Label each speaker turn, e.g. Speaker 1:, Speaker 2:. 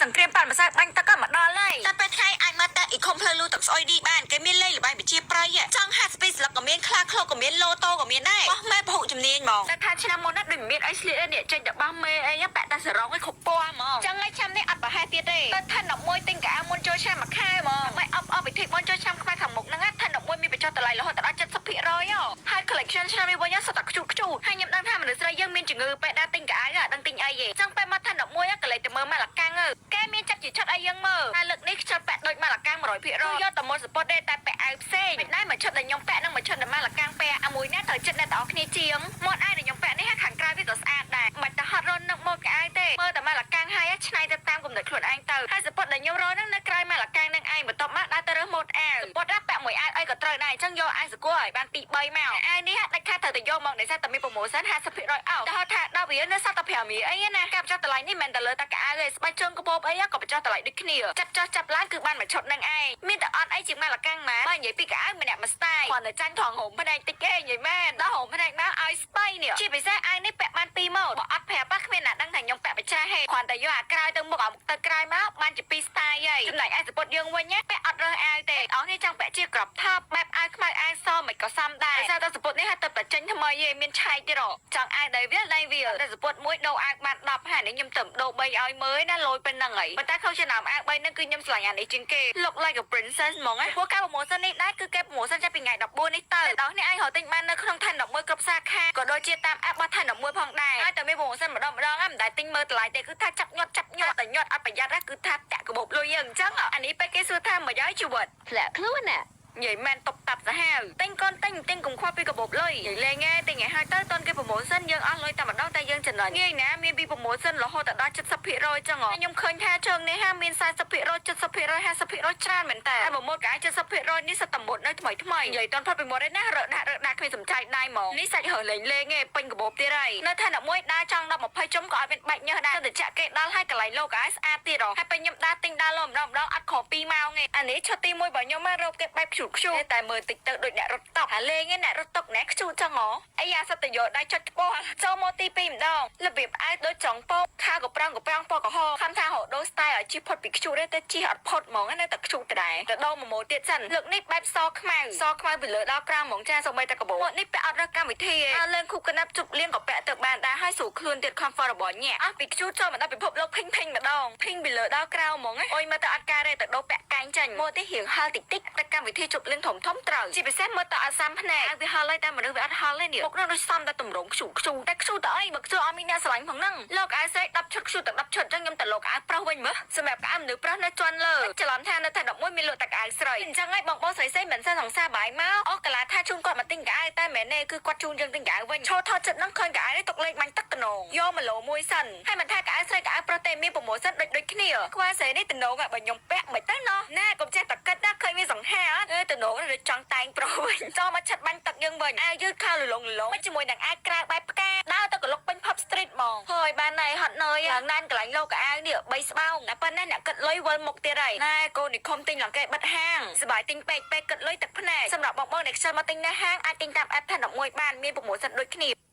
Speaker 1: សង្គ្រាមប៉ាន់ម្សៅបាញ់ទឹកក៏មកដល់ហើយតែពេលថ្ងៃអាចមកតែអ៊ីខុំផ្លូវលូទឹកស្អុយនេះបានគេមានលេខល្បែងវិជាប្រៃចង់ហាត់ស្ពីស្លឹកក៏មានខ្លាឃ្លោកក៏មានឡូតូក៏មានដែរបោះមេពហុជំនាញហ្មងតែថាឆ្នាំមុនណាដូចមិនមានអីស្លៀកទេនេះចេញតែបោះមេអីប៉ែកតែសរងឲ្យគ្រប់ពណ៌ហ្មងចឹងហើយឆ្នាំនេះអត់ប្រហែលទៀតទេតែថា11ទិញកៅអៅមុនចូលឆ្នាំមួយខែហ្មងដើម្បីអបអរពិធីបុណ្យចូលឆ្នាំខ្មែរខាងមុខហ្នឹងថា11មានបញ្ចុះតម្លៃរហូតដល់70%ហើយ collection ឆ្នាំនេះវិញសុទ្ធតែខ្ជូតខ្ជូតហើយខ្ញុំដឹងថាមនុស្សស្រីយើងមានជំងឺពេលដើរទិញកៅអៅអត់ដឹងទិញអីទេចឹងពេលមកថា11ក៏លេចទៅមើលម៉ាឡាកាំងគេមានចាប់ជាឈុតអីយើងមើលហើយលើកនេះខ្ជិលពាក់ដូចម៉ាឡាកាំង100%គឺយកតែមុនសពតទេតែពាក់អាវផ្សេងមិនដែរមួយឈុតដែលខ្ញុំពាក់និងមួយឈុតដែលម៉ាឡាកាំងពាក់អាមួយណាត្រូវចិត្តអ្នកទាំងអស់គ្នាជាងមាត់អាវដែលខ្ញុំពាក់នេះខាងក្រៅវាក៏ស្អាតដែរមិនតែហត់រន់នឹកមកកៅអៅទេមើលតែម៉ាឡាកាំងហើយឆ្នៃទៅតាមគំនិតខ្លួនឯងទៅហើយសពតដែលខ្ញុំរកហ្នឹងនៅក្រៅម៉ាឡាកាំងនឹងឯងបន្ទាប់មកដើរទៅរើសម៉ូតអាវសពតពាក់មួយអាវអីក៏ត្រូវដែរអញ្ចឹងយកអាវសកលឲ្យបាន2 3មកអាវនេះដាច់ខាតត្រូវតែយកមកដោយសារតែមាន promotion 50%អោតែហៅថាដល់វានៅសល់តែ5រៀលអីណាការបញ្ចុះតម្លៃនេះមិនមែនតែលើតែកៅអៅទេស្បែកជើងកាបូបអីក៏បញ្ចុះតម្លៃដូចគ្នាចាប់ចុះចាប់ឡើងគឺបានមួយឈុតនឹងឯងមានតែអត់អីជាងម៉ាឡាកាំងម៉ាបើនិយាយពីកៅអៅម្នាក់មួយ style គ្រាន់តែចាញ់ថងហូមភ្នែកតិចគេនិយាយមែនដល់ហូមភ្នែកមកឲ្យស្បៃនេះជាពិសេសអាវនេះពាក់បាន2ម៉ូតបើអត់ប្រាប់គ្មានអ្នកដឹងថាខ្ញុំពាក់បច្ចាស់ហេគ្រាន់តែយកអាក្រោយទៅមុខអាមុខទៅក្រោយមកបានជាពីរ style ហើយចំណែកអាវសពុតយើងវិញពាក់អត់រើសអាវទេអស់នេះចង់ពាក់ជា crop top បែបអាវខ្មៅអាវសមិនក៏សមដែរដោយសារតែសពុតនេះហាក់ទៅតែចេញថ្មីឯងមានឆែកទៀតចង់អាវដែលវាដៃវាតែសពុតមួយដូរអាវបាន10ហើយនេះខ្ញុំទៅដូរ3ឲ្យមើលណាលយប៉ុណ្្នឹងហើយប៉ុន្តែក្នុងចំណោមអាវ3ហ្នឹងគឺខ្ញុំស្រឡាញ់អានេះជាងគេ look like a princess ហ្មងណាព្រោះការ promotion នេះដែរគឺគេ promotion ចាប់ពីថ្ងៃ14នេះទៅដល់នេះអាចរកទិញបាននៅក្នុងឋាន11គ្រប់សាខាក៏ដូចជាតាម app របស់ឋាន11ផងដែរហើយតែមាន promotion ម្ដងម្ដងហ្នឹងមិនដែលទិញមើលតម្លៃទេគឺថាចាប់ញាត់ចាប់ញាត់តែញាត់អត់ប្រយ័ត្នណាគឺថាតាក់កាបូបលុយយើងអញ្ចឹងអានេះពេលគេសួរថាមកហើយជីវិតធ្លាក់ខ្លួនណានិយាយមែនតុបតាប់សាហាវទិញកូនទិញទិញកុំខ្វល់ពីកាបូបលុយនិយាយលេងឯងទិញឲ្យហើយទៅតនគេ promotion យើងអស់លុយតែម្ដងតែយើងចំណេញងាយណាមានពី promotion រហូតដល់70%ចឹងខ្ញុំឃើញថាជើងនេះហាមាន40% 70% 50%ច្រើនមែនតើហើយបើម៉ូតកា70%នេះសិតតែម៉ូតនៅថ្មីថ្មីនិយាយតនផុតពីម៉ូតឯណារើដាក់រើដាក់គ្មានសំចៃដៃហ្មងនេះសាច់រើលេងលេងឯងពេញកាបូបទៀតហើយនៅឋានៈមួយដើរចង់ដល់20ជុំក៏ឲ្យមានបែកញើសដែរទៅចាក់គេដល់ហើយកន្លែងលោកឲ្យស្អាតទៀតហ៎ហើយពេលខ្ញុំដើរទិញដើរលោម្ដងម្ដងអត់ក្រ2ម៉ោងឯងអានេះឈុតទី1របស់ខ្ញុំមករោបគេបែបខ្ជូតខ្ជូតតែមើលតិចទៅដូចអ្នករត់តុកអាលេងឯអ្នករត់តុកណែខ្ជូតចឹងហ៎អាយ៉ាសិតតែយកដៃចុចថ្ពាល់ចូលមកទី2ម្ដងរបៀបអាវដូចចង់ពោកខោកប្រងកប្រាំងពណ៌ក្រហមខំថារកដូរ style ឲ្យជិះផុតពីខ្ជូតទេតែជិះអត់ផុតហ្មងណាតែខ្ជូតដដែលទៅដូរមួយម៉ូតទៀតសិនលើកនេះបែបសខ្មៅសខ្មៅពីលើដល់ក្រោមហ្មងចាសូម្បីតែកាបូបនេះពាក់អត់រើសកម្មវិធីទេលើងគូកណាប់ជប់លៀងក៏ពាក់ទៅបានដែរហើយស្រួលខ្លួនទៀត comfortable ញាក់អស់ពីខ្ជូតចូលមកដល់ពិភពលោកភីងភីងម្ដងភីងពីលើដល់ក្រោមហ្មងអូយមើលទៅអត់ការទេទៅដូរពាក់កែងចេញម៉ូតនេះរៀងហល់តិចតិចតែកម្មវិធីជប់លៀងធំធំត្រូវជាពិសេសមើលទៅអត់សាំភ្នែកឲ្យវាហល់ហើយតែមនុស្សវាអត់ហល់ទេនេះមុខនោះដូចសំតែតម្រងខ្ជូខ្ជូតែខ្ជូទៅអីបើខ្ជូអត់មានអ្នកស្រឡាញ់ផងហ្នឹងលោកអាវស្រី10ឈុតខ្ជូទាំង10ឈុតចឹងខ្ញុំទៅលោកអាវប្រុសវិញមើលសម្រាប់កៅអៅមនុស្សប្រុសនៅជាន់លើច្រឡំថានៅតែ11មានលក់តែកៅអៅស្រីអញ្ចឹងហើយបងបងស្រីស្រីមិនសិនសង្សារបាយមកអស់កាឡាថាជូនគាត់មកទិញកៅអៅតែមែនទេគឺគាត់ជូនយើងទិញកៅអៅវិញឈរថតចិត្តហ្នឹងឃើញកៅអៅនេះទុកលេខបាញ់ទឹកតំណងយកមកឡូមួយសិនហើយមិនថាកៅអៅស្រីកៅអៅប្រុសទេមាន promotion ដូចដូចគ្នាខ្វះស្រីនេះតំណងបើខ្ញុំពាក់មិនទៅណោះណាកុំចេះតែគិតណាឃើញមានសង្ហាអត់អេតំណងនេះចង់តែងប្រុសវិញចូលមកឆិតបាញ់ទឹកយើងវិញអាវយឺតខោលលងលងជាមួយនឹងអាវក្រៅបែបផ្កាដើរទៅកលុកពេញ pub street ហ្មងហើយបានណៃហត់នឿយឡើងណានកន្លែងលោកកៅអៅនេះបីស្បោងតែប៉ុណ្ណេះអ្នកគិតលុយវិលមុខទៀតហើយណែកូននិខុមទិញឡើងគេបិទហាងសบายទិញពេកពេកគិតលុយទឹកភ្នែកសម្រាប់បងបងដែលខ្ជិលមកទិញនៅហាងអាចទិញតាម app ថែ11បានមាន promotion ដូចគ្នា។